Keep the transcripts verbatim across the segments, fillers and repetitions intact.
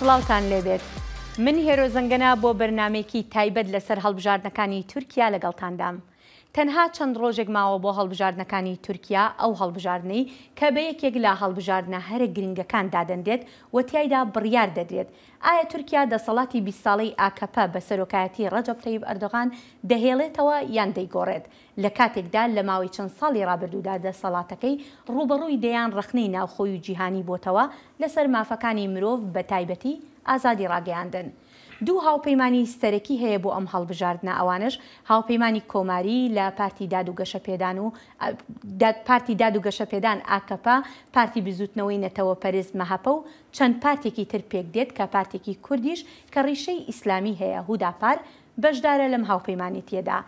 سڵاوتان لێبێت. من هێرۆ زەنگەنە بۆ بەرنامەیەکی تایبەت لەسەر هەڵبژاردنەکانی تورکیا لەگەڵتاندام. تەنها چەند ڕۆژێک ماوە بۆ هەڵبژاردنەکانی تورکیا، ئەو هەڵبژاردنەی کە بە یەکێک لە هەڵبژاردنە هەرە گرنگەکان دادەنرێت و تیایدا بڕیار دەدرێت ئایا تورکیا دەسەڵاتی بیست ساڵەی ئاکەپە بە سەرۆکایەتی ڕەجەب تەیب ئەردۆغان دەهێڵێتەوە یان دەیگۆڕێت، لە کاتێکدا لە ماوەی چەند ساڵی ڕابردوودا دەسەڵاتەکەی ڕوبەڕووی دەیان ڕەخنەی ناوخۆی و جیهانی بۆتەوە لەسەر مافەکانی مرۆڤ، بە تایبەتی ئازادی ڕاگەیاندن. دوو هاوپەیمانی سەرەکی هەیە بۆ ئەم هەڵبژاردنە، ئەوانش هاوپەیمانی کۆماری لە پارتی داد و گەشەپێدان و، ئە، داد-، پارتی داد و گەشەپێدان، ئاکەپە، پارتی بزوتنەوەی نەتەوە پەرست، مەهەپە، و چەند پارتێکی تر پێک دێت کە پارتێکی کوردیش کە ڕیشەی ئیسلامی هەیە، هوداپار، بەشدارە لەم هاوپەیمانێتیەدا.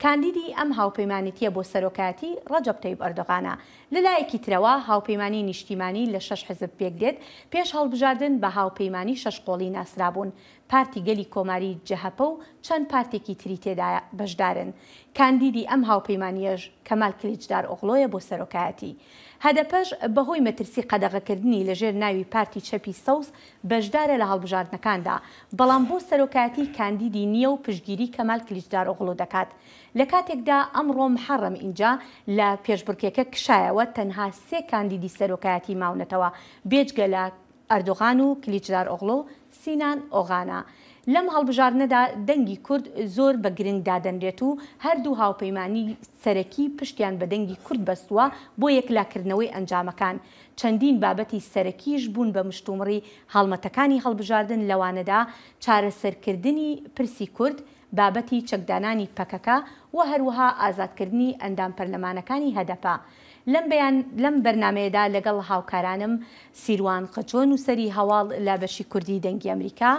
کاندیدی ئەم هاوپەیمانێتیە بۆ سەرۆکایەتی ڕەجەب تەیب ئەردۆغانە. لە لایەکی ترەوە هاوپەیمانی نیشتیمانی لە شەش حزب پێک دێت، پێش هەڵبژاردن بە هاوپەیمانی شەش قۆڵی ناسرابوون. پارتی گەلی کۆماری، جەهەپە، و چەند پارتێکی تری تێدا بەشدارن. کاندیدی ئەم هاوپەیمانیەش کەمال کلیچدار ئۆغلۆیە بۆ سەرۆکایەتی. هەدەپەش بەهۆی مەترسی قەدەغەکردنی لە ژێر ناوی پارتی چەپی سەوز بەشدارە لە هەڵبژاردنەکاندا، بەڵام بۆ سەرۆکایەتی کاندیدی نییە و پشتگیری کەمال کلیچدار ئۆغلۆ دەکات. لە کاتێکدا ئەمڕۆ محەڕەم ئینجا لە پێشبڕکێکە کشایەوە، تەنها سێ کاندیدی سەرۆکایەتی ماونەتەوە، بێجگە لە ئەردۆغان و کلیچدار ئۆغلۆ، سینان ئۆغانە. لەم هەڵبژاردنەدا دەنگی کورد زۆر بە گرنگ دادەنرێت و هەردوو هاوپەیمانی سەرەکی پشتیان بە دەنگی کورد بەستووە بۆ یەکلاکردنەوەی ئەنجامەکان. چەندین بابەتی سەرەکیش بوون بە مشتومڕی هەڵمەتەکانی هەڵبژاردن، لەوانەدا چارەسەرکردنی پرسی کورد، بابەتی چەکدانانی پەکەکە و هەروەها ئازادکردنی ئەندام پەرلەمانەکانی هەدەپە. لەم بەیان-، لەم بەرنامەیەدا لەگەڵ هاوکارانم، سیروان قەچۆ، نووسەری هەواڵ لە بەشی کوردی دەنگی ئەمریکا،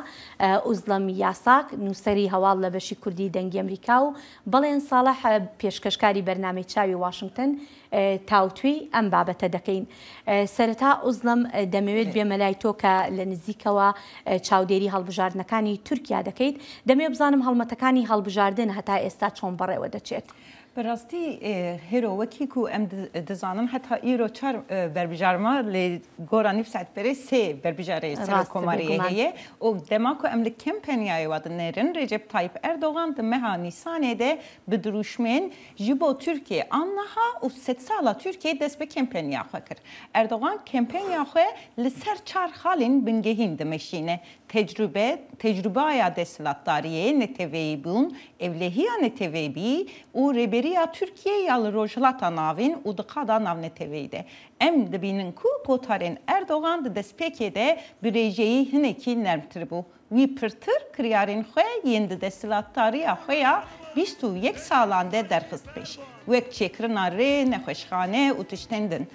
ئە، ئوزلەم یاساک، نووسەری هەواڵ لە بەشی کوردی دەنگی ئەمریکا، و بەڵێن ساڵح، ئە، پێشکەشکاری بەرنامەی چاوی واشنگتن، ئە، تاوتوێی ئەم بابەتە دەکەین. ئە، سەرەتا ئوزلەم، ئە، دەمەوێت بێمە لای تۆ کە لە نزیکەوە، ئە، چاودێری هەڵبژاردنەکانی تورکیا دەکەیت. دەمەوێت بزانم هەڵمەتەکانی هەڵبژاردن هەتا ئێستا چۆن بەڕێوە دەچێت؟ Bi rastî, e, hêro wekî ku em di-, dizanin heta îro çar, e, berbijarma, lê gora nîv saet berê sê berbijarê Rast, serokomariyê bêguman. Heye û dema ku em li kempenyayê wa dinêrin, Recep Tayyip Erdogan di meha Nîsanê de bi dirûşmên ji bo Tirkiyê an niha û sedsala Tirkiyê dest bi kempenya xwe kir. Erdogan kempenya xwe li ser çar xalên bingehîn dimeşîne. Tecrube, tecrubaya desthilatdariyê neteweyî bûn, ewlehiya neteweyî bî û rêberiya Tirkiyê ya li Rojhilata Navîn û di qada navneteweyî de. Em dibînin ku gotarên Erdogan di destpêkê de bi rêjeyî hinekî nermtir bû. Wî pirtir kiryarên xwe yên di desthilatdariya xwe ya bîst û yek salan de derxist pêş, wek çêkirina rê, nexweşxane û tiştên din.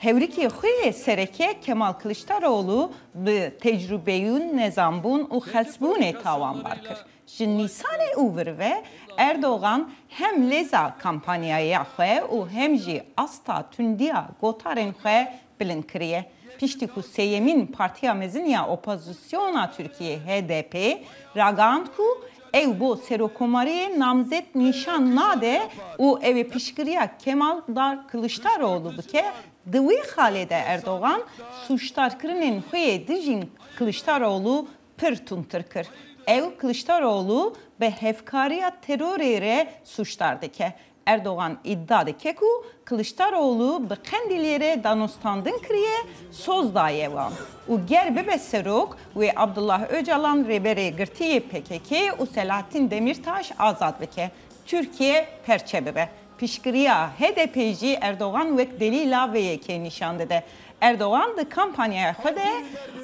Hewrikê xwe yê sereke Kemal Kiliçdaroglu bi tecrûbeyûn, nezanbûn û xelsbûnê tawanbar kir. Ji Nîsanê û vir ve Erdogan hem lêza kampanyaya xwe û hem jî asta tundiya gotarên xwe bilind kiriye. Piştî ku sêyemîn partiya mezin ya opozisyona Tirkiyê H D P ragihand ku ew bo serokkomariyê namzet nîşan nade û ew ê piştgiriya Kemal Dar Kiliçdaroglu bike, di wê xalê de Erdogan sûcdarkirinên xwe yê dijîn Kiliçdaroglu pir tundtir kir. Ew Kiliçdaroglu bi hevkariya terorê re sûcdar dike. Erdogan îdia dike ku Kiliçdaroglu bi Qendîlê re danûstandin kiriye, soz daye wan û ger bibe serok, wê Abdullah Ocalan, rêberê girtî yê P K K, û Selahattin Demirtaş azad bike, Tirkiye perçe bibe. Piştgiriya H D P jî Erdogan wek delîla vê yekê nîşan dide. Erdogan di kampanyaya xwe de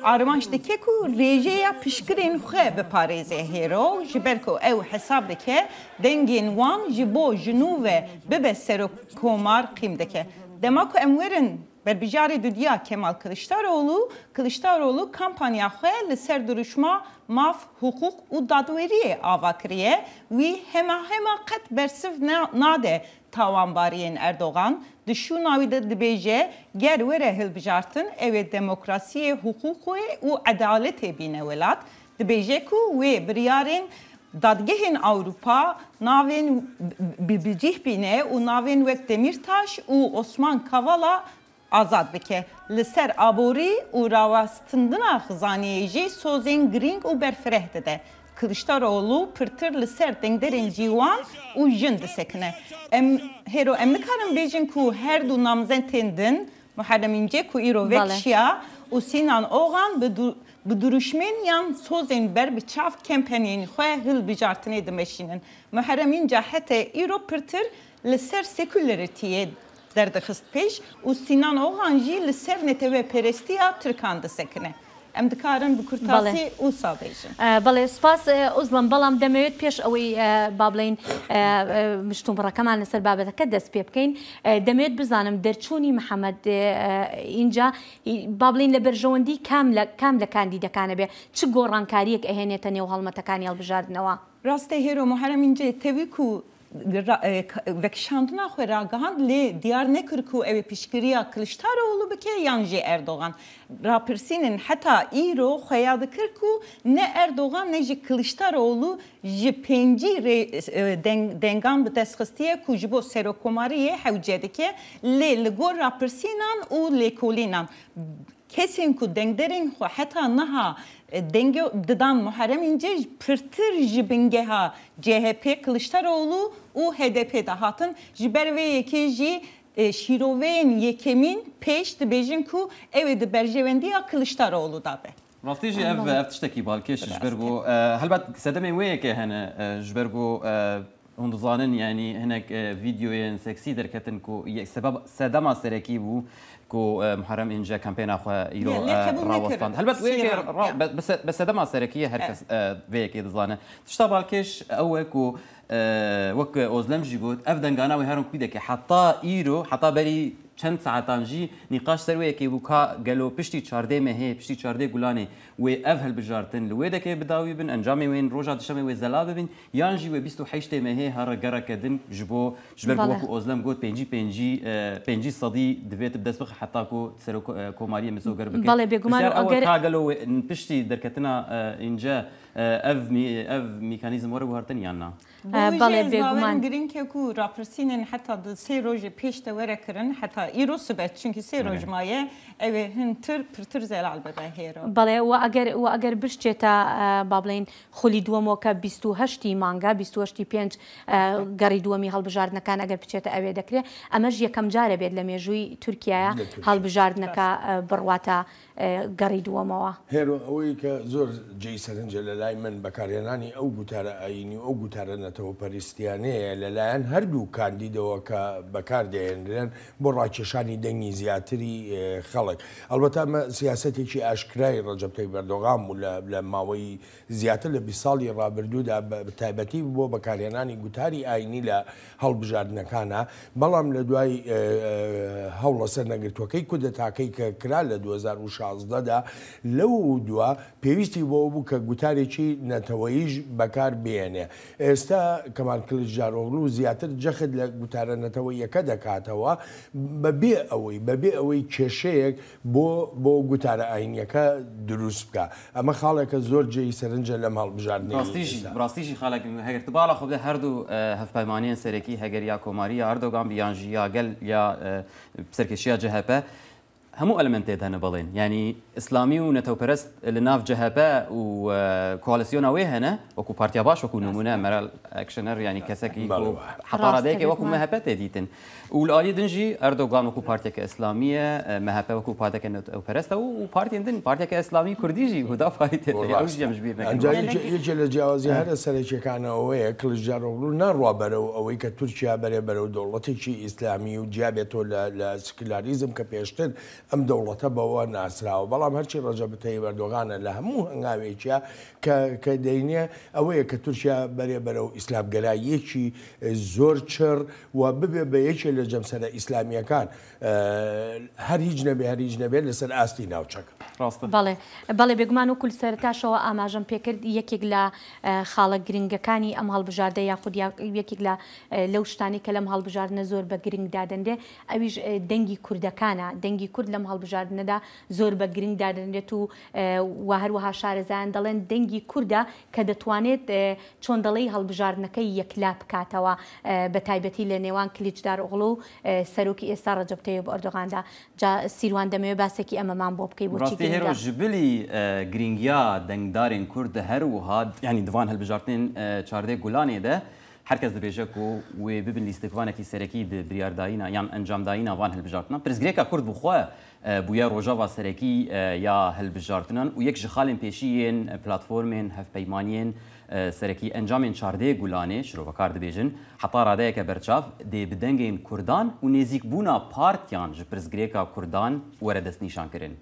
armanc dike ku rêjeya piştgirên xwe biparêze hêro, ji ber ku ew hesab dike dengên wan ji bo ji nû ve bibe serokkomar qîm dike. Dema ku em werin berbijarê dudiya Kemal Kiliçdaroglu, Kiliçdaroglu kampanya xwe li ser dirûşma maf, hiqûq û dadweriyê ava kiriye. Wî hema hema qet bersiv na-, nade tawanbariyên Erdogan. Di şûna wî de dibêje, ger were hilbijartin, ew ê demokrasiyê, hiqûqê û edaletê bîne welat. Dibêje ku wê biryarên dadgehên Ewropa navên bi, bi, bi cih bîne û navên wek Demîrtaş û Osman Kavala Azad bike. Li ser aborî û rawestindina xizaniyê jî sozên girîng û berfireh dide. Kiliçdaroğlu pirtir li ser dengderên ciwan û jin disekine. Em, hêro em nikarin bêjin ku her du namzetên din, Muharrem İnce ku îro vekişiya û Sinan Oğan bi du-, bi duruşmên yan sozên ber bi çav kempeniyên xwe hilbijartinê dimeşînin. Muharrem İnce hete îro pirtir li ser sekûleritiyê derdixist pêş û Sinan Oğan jî li ser neteweperestiya Tirkan disekine. Em dikarin bi kurtasî wisa bêjin. E, belê, spas, e, Özlem, بەڵام دەمەوێت پێش ئەوەی، e, با بڵێن، e, e, مشتومڕەکەمان لەسەر بابەتەکە دەست پێ بکەین، e، دەمەوێت بزانم دەرچوونی محەممەد، e، e، ئینجا، ی-، با بڵێن لە بەرژەوەندی کام لە، کام لە کاندیدەکانە بێ، چ گۆڕانکاریەک ئەهێنێتە نێو هەڵمەتەکانی هەڵبژاردنەوە؟ Rastê hêro Muharrem İnce tevî ku ra-, e, ka-, vekişandina xwe ragihand, lê diyar nekir ku ew ê piştgiriya Kiliçdaroğlu bike yan jî Erdogan. Rapirsînin heta îro xweya dikir ku ne Erdogan ne jî Kiliçdaroğlu ji pêncî rê-, e, deng-, dengan bi dest xistiye ku ji bo serokkomariyê hewce dike, lê li gor rapirsînan û lêkolînan, kesên ku dengderên xwe heta niha, e, denge didan Muharrem İnce, pirtir ji bingeha C H P, Kiliçdaroğlu û H D P de hatin. Ji ber vê yekê jî, e, şîroveyên yekemîn pêş dibêjin ku ew ê di berjewendiya Kiliçdaroğlu de be. Rastî jî ev, ev tiştekî balkêş ji ber ku, e, helbet sedemên wê yekê hene, e, ji ber ku, e, hûn dizanin, yanî hinek, e, vîdeoyên seksî derketin ku ye-, sebeb, sedema serekî bû ku, e, Muharrem İnce kampêna xwe îro, Ye, lê e, qebûl nekirin. Rawestand. Helbet wê yekê Sîra, ra-, ya. Be, be se-, be sedema serekî ye, her kes, e, vê yekê dizane. Tişta balkêş ew e ku, e, wek Özlem jî got, ev dengana wê herin ku dike. Heta îro, heta berî çend saetan jî nîqaş ser wê yekê bû ka gelo piştî çardê mehê, piştî çardê gulanê wê ev hilbijartin li wê dekê bi dawî bin, encamê wê roja dişemê wê zelal bibin, yan jî wê bîst û heştê mehê here gereke din ji bo, ji ber ku Bale. Wekû Özlem got, pêncî pêncî, e, pêncî sedî divê tu bi dest bixe heta ku serok, e, komariyê misoger bike. Bale, bêguman Pisyar û ew e eger ka gelo wê piştî derketina, e, înce, e, ev mî-, ev mekanîzm were guhertin yan na? Bi wî jî ez bawerim girîng e ku rapirsînên heta di sê rojê pêş de were kirin, heta îro sibe, çimkî sê roj maye, ew ê hintir pirtir zelal bibe hêro. بەڵێ، و ئەگەر، و ئەگەر بشچێتە، ئە، با بڵێن خولی دووەمەوە کە بیست و هەشتی مانگە، بیست و هەشتی پێنج، ئە، گەڕی دووەمی هەڵبژاردنەکان ئەگەر بچێتە ئەوێ دەکرێت. ئەمەش یەکەم جارە بێت لە مێژووی تورکیایە هەڵبژاردنەکە، ئە، بڕواتە، ئە، گەڕی دووەمەوە. هێرۆ، ئەوەی کە زۆر جێی سەرنجە لە لای من، بەکارهێنانی ئەو گوتارە ئایینی و ئەو گوتارە نەتەوەپەرستیانەیە لەلایەن هەردوو کاندیدەوە کە بەکاردەهێنرێن بۆ ڕاکێشانی دەنگی زیاتری، ئێ، خەڵک. ئەلبەتە ئەمە سیاسەتێکی ئاشکرای ڕەجەب تەیب ئەردۆغان بوو لە، لە ماوەی زیاتر لە بیست ساڵی ڕابردوودا، بە، بە تایبەتی بۆ بەکارهێنانی گوتاری ئاینی لە هەڵبژاردنەکانە. بەڵام لە دوای، ئێ، ئێ، هەوڵە سەرنەگرتووەکەی کودەتاکەی کە کرا لە دوو هەزار و شازدە دا، لەو دوا پێویستی بۆ بوو کە گوتارێکی نەتەوەییش بەکار بێنێ. ئێستا کەمال کلیچدارۆغلو زیاتر جەخت لە گوتارە نەتەوەییەکە دەکاتەوە، بەبێ ئەوەی، بەبێ ئەوەی کێشەیەک بۆ، بۆ گوتارە ئاینیەکە دروست بکە. ئەمە خاڵێکە زۆر جێی سەرنجە لەم هەڵبژاردنەی ڕاستیژی، ئێستا. ڕاستیژی خاڵێک هەگەر تباڵە خۆ بدە هەردوو، ئە، هەفپەیمانیان سەرەکی هەگەر یا کۆماری یا ئەردۆگان بیان ژی یا گەل یا، ئە، سەرکێشیە جەهەپە. هەموو ئەلمنتێ دەنە بەڵێن. یعنی ئیسلامی و نەتەوەپەرست لە ناو جەهەپە و، ئە، کۆالیسیۆنا وێ هەنە، وەکو پارتیا باش، وەکو نمونە مەرال ئەکشنەر، یعنی کەسێکی بەڵێ. حتا ڕادەیەکێ وەکو مەهەپە تێدیتن. و لە ئالی دنجی ئەردۆگان وەکو پارتێکە ئیسلامیە، ئە، مەهەپە وەکو پارتێکە نەتەوەپەرستە و، و پارتێن دن، پارتێکە ئیسلامی کوردیجی هەدا پارتێ ئەو ژیەم ژبیر نەکەن. ئەنجا یەکێ، یەکێ لە جیاوازی هەرە سەرەکیەکانە ئەوەیە، کلیچدارۆغلو ناڕوا بەرەو ئەوەی کە تورکیا بەرێ بەرەو دەوڵەتێکی ئیسلامی و جیا بێتەوە لە، لە سکولاریزم کە پێشتر ئەم دەوڵەتە بەوە ناسراوە. بەڵام هەرچی ڕەجەب تەیب ئەردۆغانە لە هەموو هەنگاوێکە کە، کە دەینێ ئەوەیە کە تورکیا بەرێ بەرەو ئیسلامگەراییەکی زۆر چڕ و ببێ بە یەکێ لە جەمسەرە ئیسلامیەکان، ئە، هەر هیچ نەبێ، هەر هیچ نەبێ لەسەر ئاستی ناوچەکە. ڕاستە. بەڵێ، بەڵێ، بێگومان وەکو لە سەرەتاشەوە ئاماژەم پێکرد، یەکێک لە ئە، خاڵە گرنگەکانی ئەم هەڵبژاردە یاخود یا-، یەکێک لە ئە، لەو شتانەی کە لەم هەڵبژاردنە زۆر بە گرنگ دادەنرێ، ئەویش ئە، دەنگی کوردەکانە. دەنگی کورد لەم هەڵبژاردنەدا زۆر بە گرنگ دادەنرێت و ئە، و هەروەها شارەزایان دەڵێن دەنگی کوردە کە دەتوانێت ئە، چۆن دەڵێی هەڵبژاردنەکەی یەکلا بکاتەوە، ئە، بە تایبەتی لە نێوان کلیچدار ئۆغڵو و ئە، سەرۆکی ئێستا ڕەجەب تەیب ئەردۆغاندا. جا سیروان دەمەوێت باسێکی ئەمەمان بۆ بکەی بۆ ڕاستی هێرۆ ژ بلی گرنگیا دەنگدارên Kurd her wiha, yanî di van hilbijartinên çardê Gulanê de her kes dibêje ku wê bibin lîstikvanekî serekî di biryardayîna yan encamdayîna van hilbijartinan. Pirsgirêka Kurd bi xwe bûye rojava serekî ya hilbijartinan û yek ji xalên pêşî yên platformên hevpeymaniyên serekî encamên çardê Gulanê şirovekar dibêjin, heta radeyeke berçav dê bi dengên Kurdan û nêzîkbûna partiyan ji pirsgirêka Kurdan were destnîşankirin.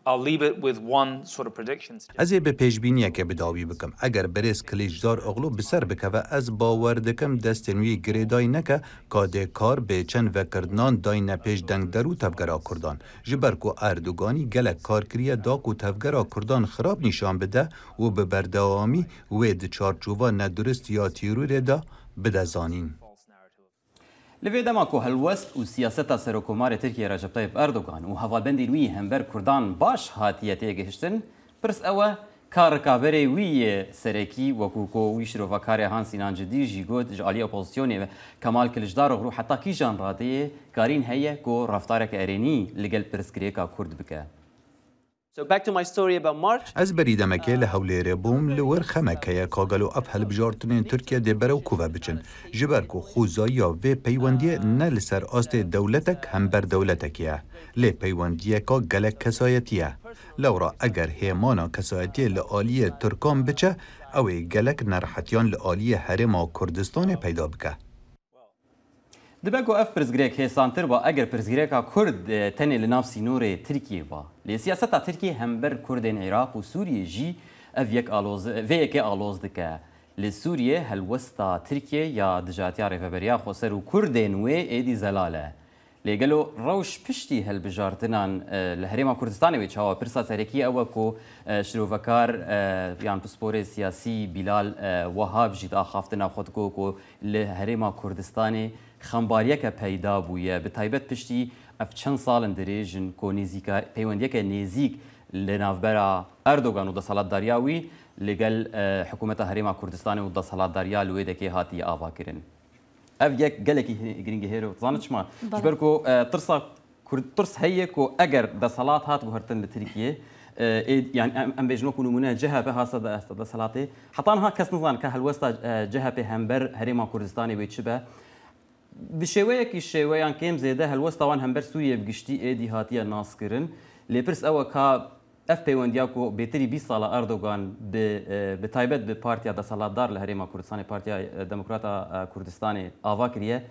I'll leave it with one sort of prediction. Ez ê bi pêşbîniyekê bi dawî bikim. Eger birêz Kilîçdar Oxlu bi ser bikeve, ez bawer dikim destên wî girêdayî neke, ka dê kar bê çend vekirdinan dayne pêş dengder û tevgera Kurdan. Ji ber ku Erdoganî gelek kar kiriye da ku tevgera Kurdan xirab nîşan bide û bi berdewamî wê di çarçova nedurist ya tîrorê de bide zanîn. Li vê dema ku helwest û siyaseta Serokkomarê Tirkiyê Recep Tayyip Erdogan û hevalbendên wî hember Kurdan baş hatiye têgihiştin, pirs ew e, ka rikaberê wî yê serekî, wekû ku wî şirovekarê Han Sinan Cidî jî got, ji alî opozisyonê ve Kemal Kiliçdaroglu heta kîjan radeyê karîn heye ku reftareke erênî li gel pirsgirêka Kurd bike. So back to my story about March. Ez berî demekê li Hewlêrê bûm, li wir xemek heye ka gelo ev hilbijartinên Tirkiye dê berew ku ve biçin. Ji ber ku xwezayîya vê peywendiyê ne li ser astê dewletek hember dewletekê ye. Lê peywendiyeka gelek kesayetî ye. Lewra eger hêmana kesayetiyê li aliyê Tirkan biçe, ew ê gelek nerehetiyan li aliyê Herêma Kurdistanê peyda bike. Dibe ku ev pirsgirêk hêsantir ba eger pirsgirêka Kurd, e, tenê li nav sînorê Tirkiyê ba. Lê siyaseta Tirkiyê hember Kurdên Iraq û Sûriyê jî ev yek aloz, vê yekê aloz dike. Li Sûriyê helwesta Tirkiyê ya dijatiya Rêveberiya Xweser û Kurdên wê êdî zelal e. Lê gelo rewş piştî hilbijartinan, e, li Herêma Kurdistanê wê çawa? Pirsa serekî ew e ku, e, şirovekar, e, yan pisporê siyasî Bilal, e, Wahab jî di axaftina xwe digot ku li Herêma Kurdistanê xembariyeke peyda bûye. Bi taybet piştî ev çend sal in dirêj in ku nêzîka-, peywendiyeke nêzîk li navbera Erdogan û desthilatdariya wî li gel, e, hikûmeta Herêma Kurdistanê û desthilatdariya li wê dekê hatiye avakirin. Ev yek gelekî hi-, girîng e hêro. Zanî çima? Ji ber ku, e, tirsa Kurd, tirs heye ku eger desthilat hat guhertin li Tirkiyê, e, ê, yani em, em bêjin wekû nimûne C H P hasa de esta desthilatê. Heta niha kes nizan ka helwesta, e, C H P hember Herêma Kurdistanê wê çi be. Bi şêweyekî şêweyan kêm zêde helwesta wan hember Sûriyê bi giştî êdî hatiye naskirin. Lê pirs ew e ka ev peywendiya ku bêtirî bîst sala Erdogan bi, e, bi taybet bi partiya desthilatdar li Herêma Kurdistanê, Partiya, e, Demokrata, e, Kurdistanê ava kiriye,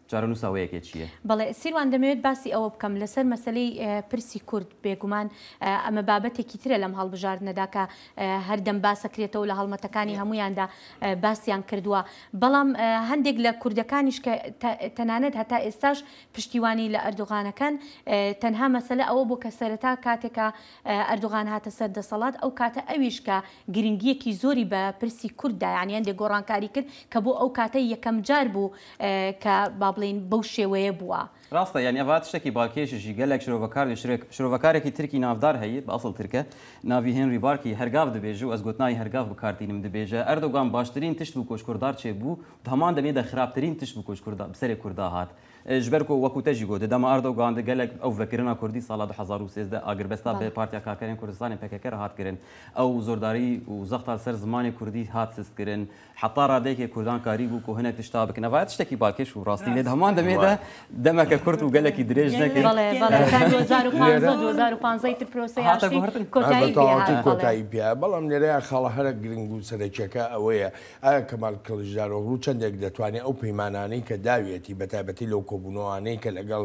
çarenûsa wê yekê çi ye? بەڵێ، سیروان، دەمەوێت باسی ئەوە بکەم لەسەر مەسەلەی ئە، پرسی کورد. بێگومان ئە، ئەمە بابەتێکی ترە لەم هەڵبژاردنەدا کە ئە، هەردەم باسەکرێتەوە، لە هەڵمەتەکانی هەمویاندا ئە، باسیان کردووە. بەڵام ئە، هەندێک لە کوردەکانیش کە تە-، تەنانەت هەتا ئێستاش پشتیوانی لە ئەردوغانەکەن، ئە، تەنها مەسەلە ئەوە بوو کە سەرەتا کاتێکە ئە، ئەردوغان هاتە سەر دەسەڵات، ئەو کاتە ئەویش کە گرنگیەکی زۆری بە پرسی کورددا، یعنی هەندێک گۆڕانکاری کرد کە بۆ ئەو کاتە یەکەم جار بوو ئە، کە با بڵێن بەو شێوەیە بووە. ڕاستە، یعنی ئەڤە تشتێکی باکێشە ژی گەلێک شرۆڤەکار، شرێک-، شرۆڤەکارێکی ترکی ناودار هەیە، بە ئەسڵ ترکە، ناوی هێنری بارکی هەرگاڤ دەبێژە و ئەز گوتناوی هەرگاڤ بکارتینم، دەبێژە ئەردۆگان باشترین تشت بوو کۆش کوردار چێ بوو، هەمان دەمێدا خراپترین تشت بوو کۆش کوردا-، بسەرێ کوردا هات. Ji ber ku wekû te jî got, di dema Erdogan de gelek ew vekirina kurdî sala du hezar û sêzdeh agirbesta bi Partiya Karkerên Kurdistanê P K K re hat kirin. Ew zordarî û zexta li ser zimanê kurdî hat siz kirin. Heta radeyekê kurdan karî bû ku hinek tişta bikin. Eva tiştekî balkêş û rastî lê di heman demê de demeke kurt û gelekî dirêj nekin. بەڵێ بەڵێ تا دوو هەزار و پازدە دوو هەزار و پازدە ئیتر پرۆسەی هاشتی کۆتایی پێ هات. بەڵێ. کۆتایی پێ هات. بەڵام لێرەیە خاڵە هەرە گرنگ و سەرەکیەکە ئەوەیە، ئایا کەمال کلیچدارۆغلو چەندێک دەتوانێت ئەو پەیمانانەی کە داویەتی، بە تایبەتی لەو کۆبوونەوانەی کە لەگەڵ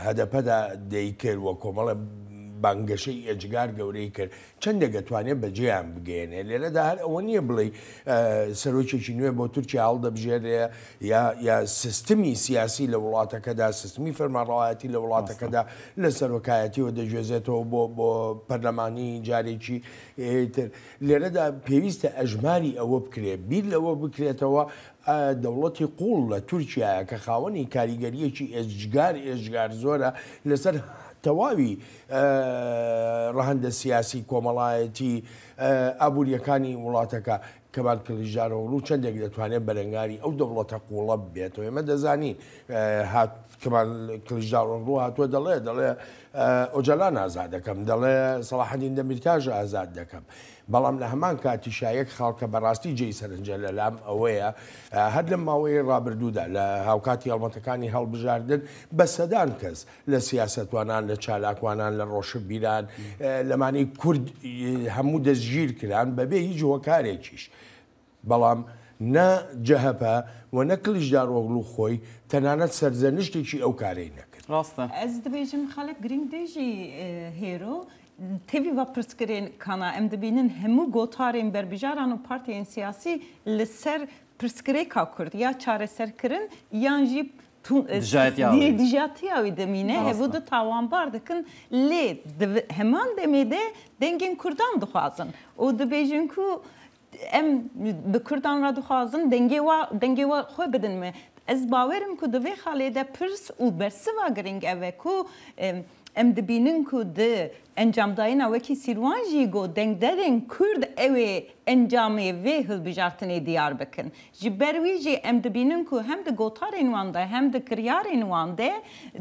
هەدەپەدا دەیکرد و کۆمەڵە بانگەشەی ئێجگار گەورەی کرد. چەندێک دەتوانێت بەجێیان بگەیەنێ. لێرەدا هەر ئەوە نییە بڵێ، ئە، سەرۆکێکی نوێ بۆ تورکیا هەڵدەبژێرێ، یا، یا سیستمی سیاسی لە وڵاتەکەدا، سیستمی فەرمانڕەوایەتی لە وڵاتەکەدا لە سەرۆکایەتیەوە دەگوێزێتەوە بۆ، بۆ پەرلەمانی جارێکی، ئێ، تر. لێرەدا پێویستە ئەژماری ئەوە بکرێت، بیر لەوە بکرێتەوە، ئە، دەوڵەتی قوڵ لە تورکیایە کە خاوەنی کاریگەریەکی ئێجگار، ئێجگار زۆرە لەسەر تەواوی، ئە، ڕەهەندە سیاسی، کۆمەڵایەتی، ئە، ئابووریەکانی وڵاتەکە. کەمال کلیجدارۆغلو چەندێک دەتوانێت بەرەنگاری ئەو دەوڵەتە قوڵە ببێتەوە. ئێمە دەزانین، ئە، هات، کەمال کلیجدارۆغلو هاتووە دەڵێ، دەڵێ، ئە، ئۆجەلان ئازاد دەکەم، دەڵێ سەڵاحەدین دەمیرتاژ ئازاد دەکەم. بەڵام لە هەمان کاتیشا یەک خاڵ کە بەڕاستی جێی سەرنجە لەلام ئەوەیە، ئە، هەر لەم ماوەی ڕابردوودا لە هاوکاتی هەڵمەتەکانی هەڵبژاردن بە سەدان کەس لە سیاسەتوانان، لە چالاکوانان، لە ڕۆشنبیران، ئە، لەمانەی کورد، ئە، هەموو دەستگیر کران بەبێ هیچ هۆکارێکیش. بەڵام نە جەهەپە و نە کلیجدارۆغلو خۆی تەنانەت سەرزەنشتێکی ئەو کارەی نەکرد. ڕاستە. Ez dibêjim xalek girîng dê jî, e, hêro. Tevî va pirsgirêkana em dibînin hemû gotarên berbijaran û partiyên siyasî li ser pirsgirêka Kurd ya çareserkirin yan jî tu-, e, Dijayetiya wî. Dijatiya wî dimîne. Rast e. Hevû di tawanbar dikin, lê di vi-, heman demê de dengên Kurdan dixwazin û dibêjin ku em bi Kurdan re dixwazin dengê wa, dengê wa xwe bidin me. Ez bawer im ku di vê xalê de pirs û bersiva girîng ev e ku, em, em dibînin ku di encamdayîna wekî Sîrwan jî got, dengderên Kurd ew ê encamê vê hilbijartinê diyar bikin. Ji ber wî jî em dibînin ku hem di gotarên wan de hem di kiryarên wan de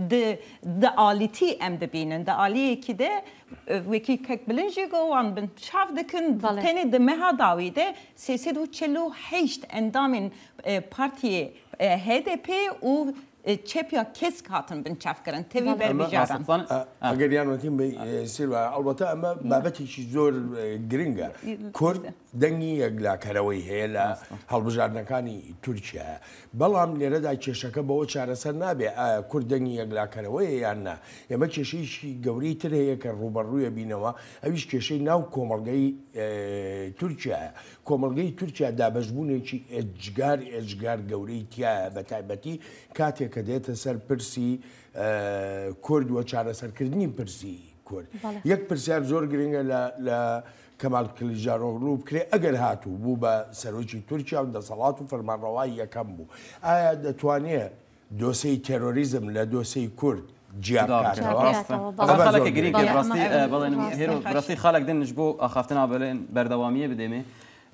di, di alîtî em dibînin. Di aliyekî de, e, wekî kek Bilind jî got, wan binçav dikin. Belê. Tenê di meha dawî de sê sed û çel û heşt endamên, e, partiyê, e, H D P û, e, Çepiya Kesk hatin binçavkirin. Tevî Belê. Berbijaran. Ama, e, eger yanwetin bey, e, Sirva, elbette ama babetî zor, e, giring e. Kurd dengî yekla kereweyî heye la Rast e. Helbijarnekani Türkiye. Belam lêreda kêşeke bo çareser nabe. Aya Kurd dengî yekla kereweyê yan na. Ema kêşeyî gevurî tir heye ke ruberruye bînewa. Ev iş kêşeyî nav komelgeyî, e, Türkiye. Komelgeyî Türkiye dabejbûnekî ecgar, ecgar gevurî tiya ye. Be taybetî katê ke dête ser pirsî, e, Kurd ve çareserkirdinî pirsî Kurd. Bale. Yek pirsiyar zor giring e la, la Kemal Kiliçdaroglu bikirê, eger hatû bû be serokî Tirkiye û deselat û fermanrewayî yekem bû. Aya detwanê dosyayê terorîzm le dosyayê Kurd ciya bikatewî? Rast e. Ev xeleke girîng e, bi rastî, e, belê hêro, bi rastî xalek din ji bo axaftina belê berdewamiyê bidê me.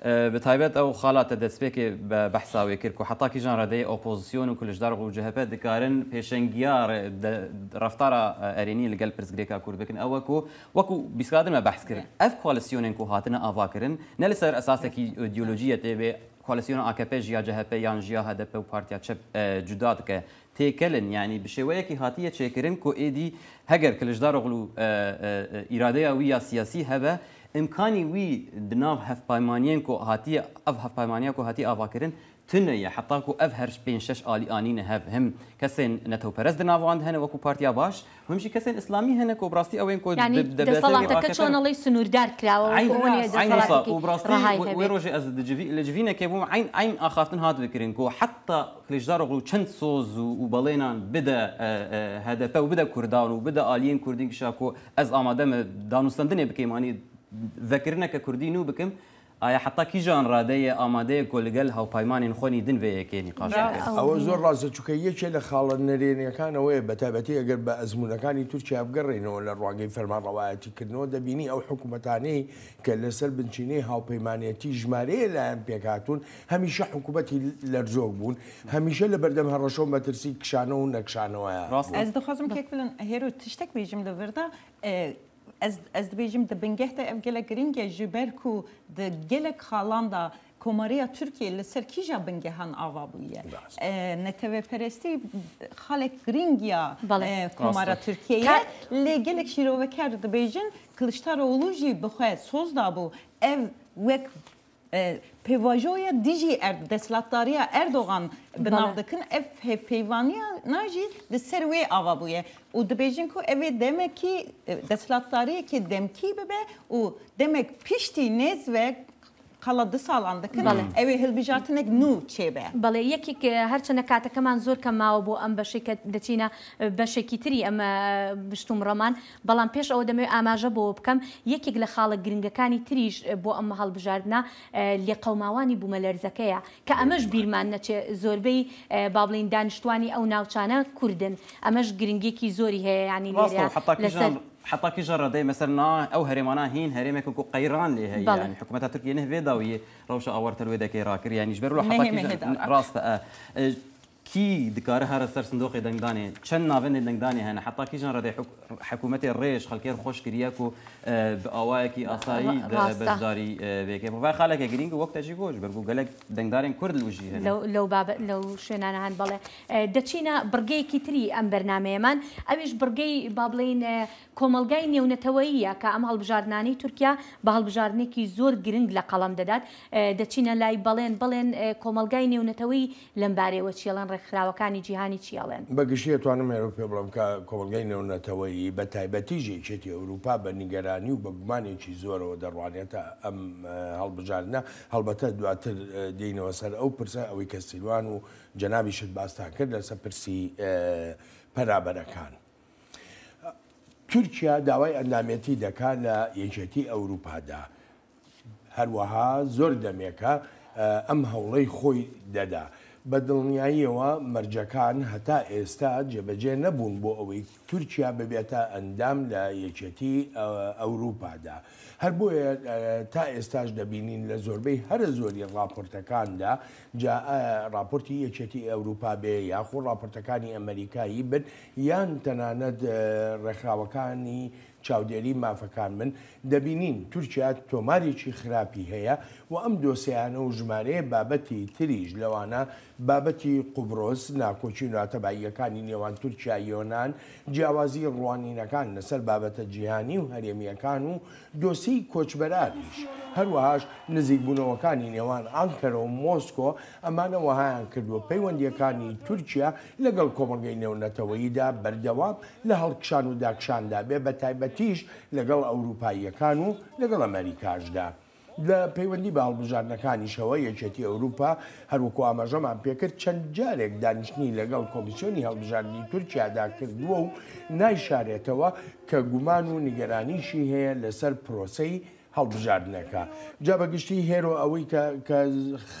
E, bi taybet ew xala te destpêkê be behsa wê kir ku heta kîjan redeyê opozîsyon û Kiliçdaroglu û C H P dikarin pêşengiya re-, de, reftara, e, erênî li gel pirsgirêka Kurd bikin. Ew e ku, wekû bîskadin me behs kir, ev koalîsyonên ku hatine avakirin, ne li ser esasekî îdeolojiyê tê bê, koalîsyona A K P ji ya C H P yan ji ya H D P û Partiya Çep, e, cuda dike. Têkel in, yanî bi şêweyekî hatiye çêkirin ku êdî heger Kiliçdaroglu, e, e, e, îradeya wî ya siyasî hebe, îmkanî wî di nav hevpaymaniyên ku hatiye, ev hevpaymaniya ku hatiye avakirin, tune ye. Heta ku ev her pênc şeş alî anîne hev, him kesên netewperest di nav wan de hene wekû Partiya Baş, him jî kesên îslamî hene ku bi rastî ew ên ku Yanî di, di deselateke çona lê sinûrdar kirawe, wekû hûn ê deselateke rehayî hebe. Wê rojê ez di civî-, li civînekê bûm, eyn, eyn axaftin hat vekirin ku heta Kiliçdaroglu çend soz û, û belênan bide, e, e, H D P û bide Kurdan û bide aliyên Kurdî gişa ku ez amade me danûstendinê bikim, anî vekirineke Kurdî nû bikim, aya heta kîjan radeyê amade ye ku li gel hawpaymanên xwe nî din vê yekê nîqaş bikin? Ew zor rast e, çunke yekê li xala nerêniyekan ew ê, be taybetî eger bi ezmûnekani Tirkiye bigerînî û li rwagê fermanrewayetî kirinê, debînî ew hikûmetanê ke li ser binçînê hawpeymaniyetî jimareyê layan pêk hatûn, hemîşe hikûmetî lerzok bûn, hemîşe li berdem hereşo metirsî kişane û nekişanewe ye. Rast e. Ez dixwazim kek Bilind hêro tiştek bêjim li vir de, e, ez, ez dibêjim di bingeh de ev gelek girîng e, ji ber ku di gelek xalan de Komariya Tirkiye li ser kîja bingehan ava bûye. Rast. E, neteweperestî xalek girîng ya, Belê. E, Komara Rast e. Tirkiye ye. Lê gelek şîrovekar dibêjin, Kiliçdaroglu jî bi xwe soz dabû. Ev wek E, pêvajoya dijî Erd-, desthilatdariya Erdogan bi Bele. nav dikin, ev hevpeyvaniya na jî di ser wê ava bûye. Û dibêjin ku ev ê demekî, e, desthilatdariyekê demkî bibe û demek piştî nêz ve qala du salan dikin, Bele. ew ê hilbijartinek nû çêbe. بەڵێ، یەکێک، ئە، هەرچەندە کاتەکەمان زۆر کەم ماوە بۆ ئەم بەشێکە دەچینە، ئە، بەشێکی تری ئەم، ئە، بشتومڕەمان، بەڵام پێش ئەوە دەمەوێت ئاماژە بۆ بکەم، یەکێک لە خاڵە گرنگەکانی تریش، ئە، بۆ ئەم هەڵبژاردنە، ئە، لێقەوماوانی بوومەلەرزەکەیە، کە ئەمەش بیرمان نەچێ، زۆربەی، ئە، با بڵێن دانیشتوانی ئەو ناوچانە کوردن. ئەمەش گرنگیەکی زۆری هەیە، یانی ڕاستە، لێرە حتا لەسەر کیژان، حتا کیژان ڕەدەی، مەسەر نا، ئەو هەرێمانە هین هەرێمێک کو قەیران لێ هەیە، بەڵێ. یعنی حکومەتە تورکیە نهێ داویە ڕەوشە ئاوارتەر وێ دەکەی ڕاکر، یعنی ژبەر لە حتا مهمه کیژان هێدا ڕاستە، ئە، ئە، کی دکاره هەرە سەر سندوقی دەنگدانێ، چەند ناوەندێ دەنگدانێ هەنە، حتا کیژان ڕەدەی حک-، حکومەتێ ڕێژ خەڵکێ خۆش کریە کو، ئە، بە ئاوایەکی ئاسایی ڕ-، دە-، ڕاستە. بەشداری، ئە، بێکێ. بە خاڵێکە گرینگ وەک تەژی گۆش، بەرگو گەلێک دەنگدارێن کورد لوژی هەنە. لەو، لەو بابە-، لەو شوێنانە هەن، بەڵێ. ئە، دەچینە بڕگەیەکی تری ئەم بەرنامەیەمان. ئەویش بڕگەی، با بڵێن، ئە، کۆمەلگای نێونەتەوەییە کە ئەم هەڵبژاردنانەی تورکیا بە هەڵبژاردنێکی زۆر گرنگ لە قەڵەم دەدات. ئە، دەچینە لای بەڵێن، بەڵێن، ئە، کۆمەلگای نێونەتەوەیی لەم بارەیەوە چی ئەڵێن، ڕێکخراوەکانی جیهانی چی ئەڵێن؟ بە گشتی ئەتوانم ئێرە پێ بڵێم کە کۆمەلگای نێونەتەوەیی، بە تایبەتیش یەکێتی ئەوروپا، بە نیگەرانی و بە گومانێکی زۆرەوە دەڕوانێتە ئەم، ئە، هەڵبژاردنە. هەڵبەتە دواتر، ئە، دێینەوە سەر ئەو پرسە، ئەوەی کە سیروان و جەنابیشت باستان کرد لەسەر پرسی، ئە، پەنابەرەکان. تورکیا داوای ئەندامێتی دەکا لە یەکێتی ئەوروپادا. هەروەها زۆر دەمێکە، ئە، ئەم هەوڵەی خۆی دەدا. بە دڵنیاییەوە مەرجەکان هەتا ئێستا جێبەجێ نەبوون بۆ ئەوەی تورکیا ببێتە ئەندام لە یەکێتی، ئە، ئەوروپادا. هەر بۆیە، ئە، تا ئێستاش دەبینین لە زۆربەی هەرە زۆری ڕاپۆرتەکاندا، جا، ئە، ڕاپۆرتی یەکێتی ئەوروپا بێ، یاخۆ ڕاپۆرتەکانی ئەمریکایی بن، یان تەنانەت، ئە، ڕێکخراوەکانی چاودێری مافەکان من، دەبینین تورکیا تۆمارێکی خراپی هەیە و ئەم دۆسیانە و ژمارەیە بابەتی تریش، لەوانە بابەتی قوبرۆس، ناکۆکی و ناتەباییەکانی نێوان تورکیا، یۆنان، جیاوازی ڕوانینەکان لەسەر بابەتە جیهانی و هەرێمیەکان و دۆسی کۆچبەراریش. هەروەهاش نزیکبوونەوەکانی نێوان ئانکەرە و مۆسکۆ، ئەمانە وەهایان کردووە پەیوەندیەکانی تورکیا لەگەڵ کۆمەڵگەی نێونەتەوەییدا بەردەوام لە هەڵکشان و داکشاندا بێ، بە تایبەتیش لەگەڵ ئەوروپاییەکان و لەگەڵ ئەمریکاشدا. لە پەیوەندی بە هەڵبژاردنەکانیشەوە، یەکێتی ئەوروپا، هەروەکو ئاماژەمان پێکرد، چەند جارێک دانیشتنی لەگەڵ کۆمیسیۆنی هەڵبژاردنی تورکیادا کردووە و نایشارێتەوە کە گومان و نیگەرانیشی هەیە لەسەر پرۆسەی هەڵبژاردنەکە. جا بە گشتی هێرۆ ئەوەی کە، کە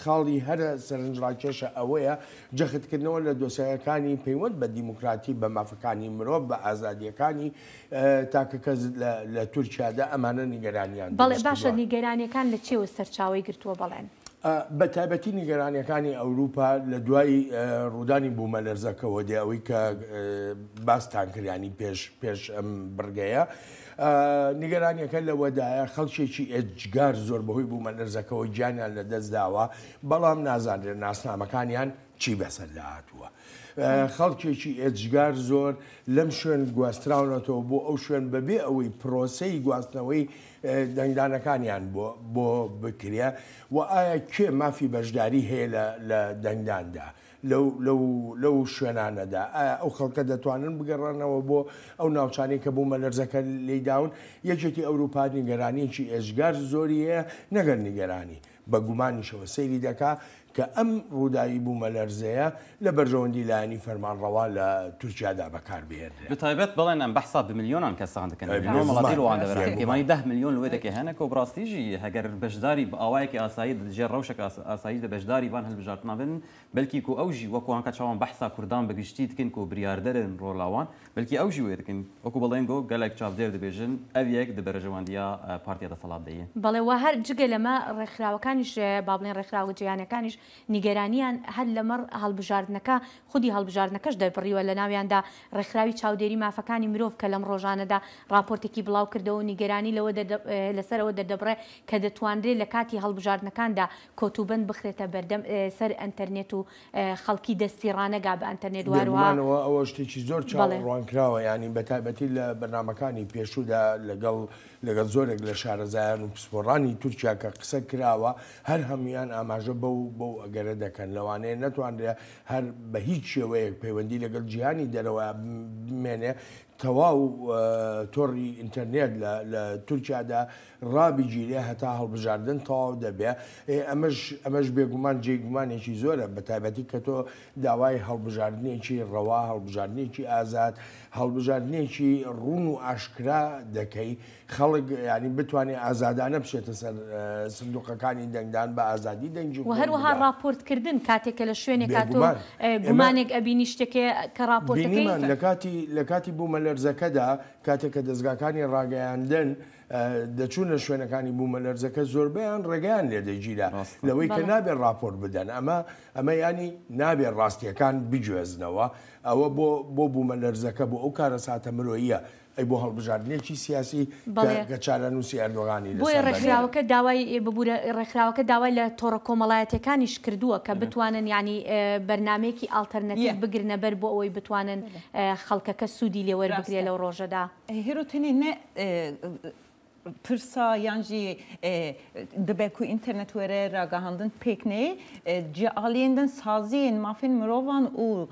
خاڵی هەرە سەرنجڕاکێشە ئەوەیە، جەختکردنەوە لە دۆسیەکانی پەیوەند بە دیموکراتی، بە مافەکانی مرۆڤ، بە ئازادیەکانی، ئە، تاکە کەس لە، لە تورکیادا، ئەمانە نیگەرانیان بەڵێ، دروست باشە، کردووە. نیگەرانیەکان لە چێوە سەرچاوی گرتووە بەڵێن؟ ئە، بە تایبەتی نیگەرانیەکانی ئەوروپا لە دوای، ئە، ڕوودانی بوومەلەرزەکەوە دێ، ئەوەی کە، ئە، باستان کرد، ینی پێش، پێش ئەم بڕگەیە. ئە، نیگەرانیەکە لەوەدایە خەڵکێکی ئێجگار زۆر بەهۆی بوومەلەرزەکەوە گیانیان لەدەست داوە، بەڵام نازانرێت ناسنامەکانیان چی بەسەردا هاتووە. ئە، خەڵکێکی ئێجگار زۆر لەم شوێن گواستراونەتەوە بۆ ئەو شوێن بەبێ ئەوەی پرۆسەی گواستنەوەی، ئە، دەنگدانەکانیان بۆ، بۆ بکرێ. و ئایا کێ مافی بەشداری هەیە لە، لە دەنگداندا لەو، لەو، لەو شوێنانەدا؟ ئایا ئەو خەڵکە دەتوانن بگەڕێنەوە بۆ ئەو ناوچانەی کە بوومەلەرزەکە لێی داون؟ یەکێتی ئەوروپا نیگەرانیەکی ئێجگار زۆری هەیە، نەگەر نیگەرانی، بە گومانیشەوە سەیری دەکا کە ئەم ڕووداوی بوومەلەرزەیە لە بەرژەوەندی لایەنی فەرمانڕەوا لە تورکیادا بەکاربهێنرێت. بە تایبەت بەڵێن ئەم بەحسا بە ملیۆنان کەسان دەکەن. ئەی، ملیۆن بەڵێ، وڵاتی زمان. ڕوان دەبرێت. بەڵێ. کێمانی دە ملیۆن لێ دەکێ هەنە کە بڕاستیژی هەگەر بەشداری بە ئاوایەکی ئاسایی دەجێ ڕەوشەکە ئاس-، ئاساییش دە بەشداری وان هەلبژارتنا بن، بەلکی کو ئەو ژی وەکو هەنکە چاوان بەحسا کوردان بە گشتی دکن کو بریاردەرن ڕۆلاوان، بەلکی ئەو ژی وێ دکن وەکو بەڵێن گۆ گەلێک چاودێر دەبێژن، ئەو یەک دە بەرژەوەندیا، ئە، پارتیا دەسەڵات دەیە. بەڵێ، وە هەر جگە لەمە ڕێکخراوەکانیش، ئە، با بڵێن ڕێکخراوە جیهانەکانیش نیگەرانیان هەر لەمەڕ هەڵبژاردنەکە، خودی هەڵبژاردنەکەش دەربڕیوە، لە ناویاندا ڕێکخراوی چاودێری مافەکانی مرۆڤ کە لەم ڕۆژانەدا ڕاپۆرتێکی بڵاو کردەوە و نیگەرانی لەوە دەردە-، ئە، لەسەرەوە دەردەبڕێ کە دەتوانرێ لە کاتی هەڵبژاردنەکاندا کۆتوبەند بخرێتە بەردەم، ئە، سەر ئەنتەرنێت و، ئە، خەڵکی دەستی ڕانەگا بە ئەنتەرنێت. وهروها بێگومانەوە ئەوە شتێکی زۆر چاوەڕوان کراوە، یعنی بە تایبەتی لە بەرنامەکانی پێشوودا لەگەڵ، لەگەڵ زۆرێک لە شارەزایان و پسپۆڕانی تورکیا کە قسە کراوە، هەر هەمویان ئاماژە بەو بەو ئەگەرە دەکەن، لەوانەیە نەتوانرێ هەر بە هیچ شێوەیەک پەیوەندی لەگەڵ جیهانی دەرەوە بمێنێ. تەواو تۆڕی ئینتەرنێت لە تورکیادا ڕابگیرێ هەتا هەڵبژاردن تەواو دەبێ. ئەمەش ئەمەش بێگومان جێی گومانێکی زۆرە، بە تایبەتی کە تۆ داوای هەڵبژاردنێکی ڕەوا، هەڵبژاردنێکی ئازاد، هەڵبژاردنێکی ڕوون و ئاشکرا دەکەی، خەڵک یعنی بتوانێت ئازادانە بچێتە سەر سندوقەکانی دەنگدان بە ئازادی دەنگی و هەروەها ڕاپۆرتکردن کاتێکە لە شوێنێک هاتۆ گومانێک ئەبینی شتێکێ کە ڕاپۆرتەکەی لە کاتی لە کاتی بوومەلەرزەکەدا، کاتێک کە دەستگاکانی ڕاگەیاندن دەچوونە شوێنەکانی بوومەلەرزەکە، زۆربەیان ڕێگەیان لێ دەگیرا لەوەی کە نابێ ڕاپۆرت بدەن. ئەمە ئەمە ینی نابێ ڕاستیەکان بگوێزنەوە. ئەوە بۆ بۆ بوومەلەرزەکە، بۆ ئەو کارەساتە مرۆییە، ئەی بۆ هەڵبژاردنێکی سیاسی کە چارەنووسی ئەردۆغانی لەسەر بەرێ. بۆیە ڕێکخراوەکە داوای ببوورە، ڕێکخراوەکە داوای لە تۆڕە کۆمەڵایەتیەکانیش کردووە کە بتوانن ینی بەرنمەیەکی ئاڵتەرنەتیڤ بگرنە بەر بۆ ئەوەی بتوانن خەڵکەکە سوودی لێ وەربگرێ لەو ڕۆژەدا. Hêro tenê ne pirsa yan jî dibe ku înternet were ragihandin pêk neyê, ji aliyên din saziyên mafên mirovan û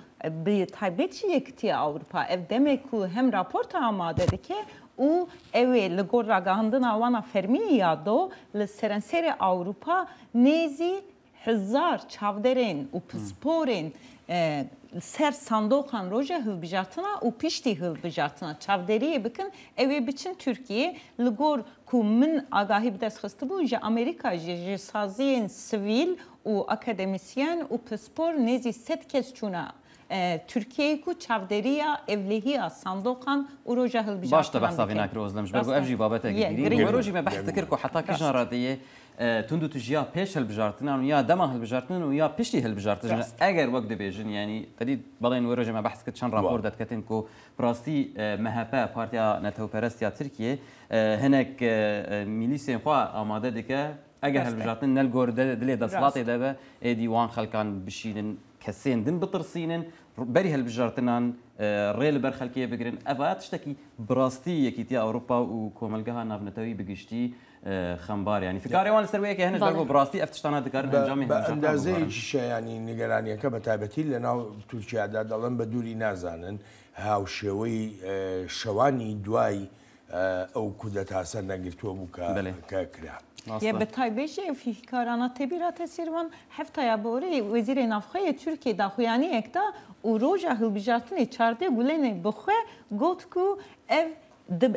bi taybet jî Yekitiya Ewropa ev demê ku hem raporta amade dike û ew ê li gor ragihandina wana fermî ya do li serenserê Ewropa nêzî hezar çavderên û pisporên li ser sandoqan roja hilbijartina û piştî hilbijartina çavderiyê bikin, ew ê biçin Tirkiyê. Li gor ku min agahî bi dest xistibû, ji Amerîka jî ji saziyên sivîl û akademîsyen û pispor nêzî sed kes çûne Tirkiyeyê ku çavderiya ewlehiya sandoqan û roja hilbijartinan bikin. Baş te behsa vê nakir, Ozlem, ji ber ku ev jî babetek girîng e. Wero jî me behs dikir ku heta kîjan radeyê tund û tij ya pêş hilbijartinan û ya dema hilbijartinan û ya piştî hilbijartinan, eger wek dibêjin, yanî tedî belên wero jî me behs kir çend rapor derdiketin ku bi rastî M H P, Partiya Netewperest ya Tirkiyê, hinek mîlîsên xwe amade dike, eger hilbijartin ne li gor dilê desthilatê de be, êdî wan xelkan bişînin, kesên din bitirsînin, berî hilbijartinan rê li ber xelkê bigirin. Eva tiştekî bi rastî Yekîtiya Ewropa û Komelgeha Navnetewî bi giştî xembar e. Yanî fikarê wan li ser wê yekê hene, ji ber ku bi rastî ev tiştana dikarin encamê hilbijartinan bibarin. Bi endazeyekî şe, yanî nigeraniyeke bi taybetî li nav Tirkiyada dibin, bi dûrî nazanin hawşêweyî şewanî duay ew kudeta ser negirtû bû ke kira. Ye bi taybet jî ev hîkarana tê bîra te Sîrvan, heftaya borî Wezîrê Navxwe yê Tirkiyê daxuyaniyek da û roja hilbijartinê çardeh Gulênê bi xwe got ku ev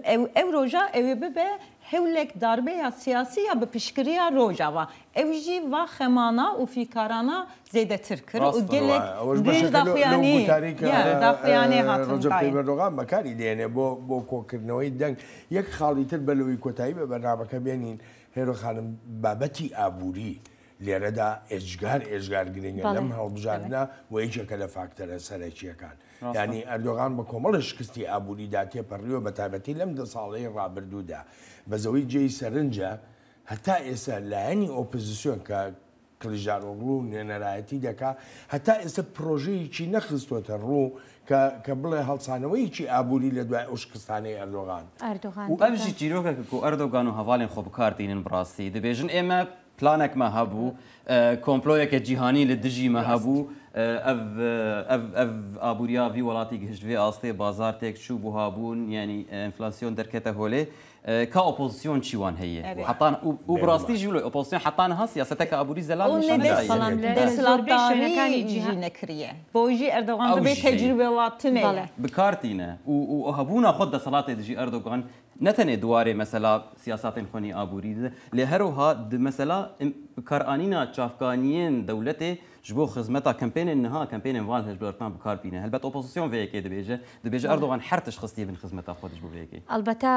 ew, ew roja ew ê bibe hewlek darbeya siyasî ya bi piştgiriya Rojava. Ew jî va xemana û fîkarana zêdetir kir û gelek din daxuyanî, ya, daxuyanî hatin dayîn. Recep Tayyip Erdogan bekarî dêne bo bo kokirineweyî deng. Yek xalîtir belewî kotayî be bernameke bênîn. Hêro xanim, babetî aborî lêreda êcgar êcgar girîng e. Lem hilbijartina we yekeke li faktera serekîyekan. Yanî Erdogan bi komela şikistî aborî de têperiyo, bi taybetî lem di salê rabirdû de. Bezewî cêyî serinc e, heta êse layenî opozîsyon ke Kiliçdaroglu nûnerayetî dike, heta êse projeyekî nexistote rû ke ke bile helsaneweyekî aborî li duay ew şikistanê Erdogan. Erdogan Û ev jî çîrokek e ku Erdogan û hevalên xwe bi kar tînin bi rastî. Dibêjin ê me planek me hebû, komployeke cîhanî li dijî me hebû, ev ev ev aboriya vî welatî gihişt vê astê, bazar têk çû, buha bûn, yanî enflasyon derkete holê. Ka opozîsyon çi wan heye? Heta û bi rastî jî wilo opozîsyon heta niha siyaseteke aborî zelal nîşan nedaye. Desthilatdarî jî nekiriye. Bo jî Erdogan dibe tecrûbe watinê ye. Bi kar tîne û û hebûna xwe di desthilatê de jî Erdogan ne tenê di warê mesela siyasatên xwe nî aborî de, lê her wiha di mesela bikaranîna çavkaniyên dewletê ji bo xizmeta kempênên niha, kempênên van hilbijartinan bi kar bîne. Helbet opozîsyon vê yekê dibêje. Dibêje Erdogan her tişt xistiye bin xizmeta xwe de ji bo vê yekê. Elbeta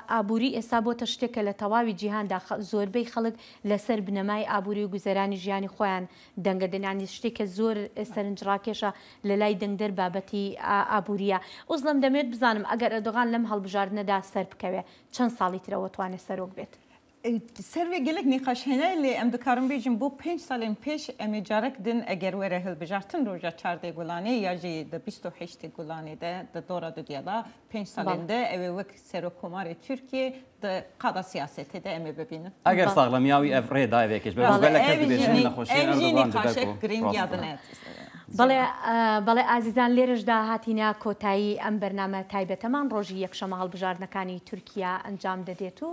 aborî êsa bote ştêke li tewawî cîhan de, zor bey xelk li ser binemayê aborî û guzeranî jiyanî xweyan deng didin. Yanî ştêke zor serinc rakêş e li lay dengder babetî aborî ye. Ozlem, demêt bizanim eger Erdogan lem hilbijartine de ser bikeve, çend salî tire we twane serok bêt? Ser vê gelek nîqaş hene, lê em dikarin bêjin, bo pênc salên pêş em ê carek din eger were hilbijartin roja çardeh Gulanê ya jî di bîst û heştê Gulanê de, di dora dudiya de, pênc salên de ew ê wek Serokkomarê Tirkiyê di qada siyasetê de em ê bibînin. Eger saxlemiya wî ev rê dayê vê kêş be, gelek kes dibêjin nexweşiyê Erdogan dibe ku girîngiya din e. بەڵێ، بەڵێ ئازیزان، لێرەشدا هاتینە کۆتایی ئەم بەرنامە تایبەتەمان. ڕۆژی یەکشەمە هەڵبژاردنەکانی تورکیا ئەنجام دەدێت و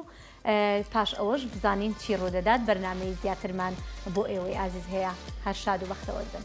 پاش ئەوەش بزانین چی ڕوودەدات. بەرنامەی زیاترمان بۆ ئێوەی ئازیز هەیە. هەر شاد و بەختەوەر بن.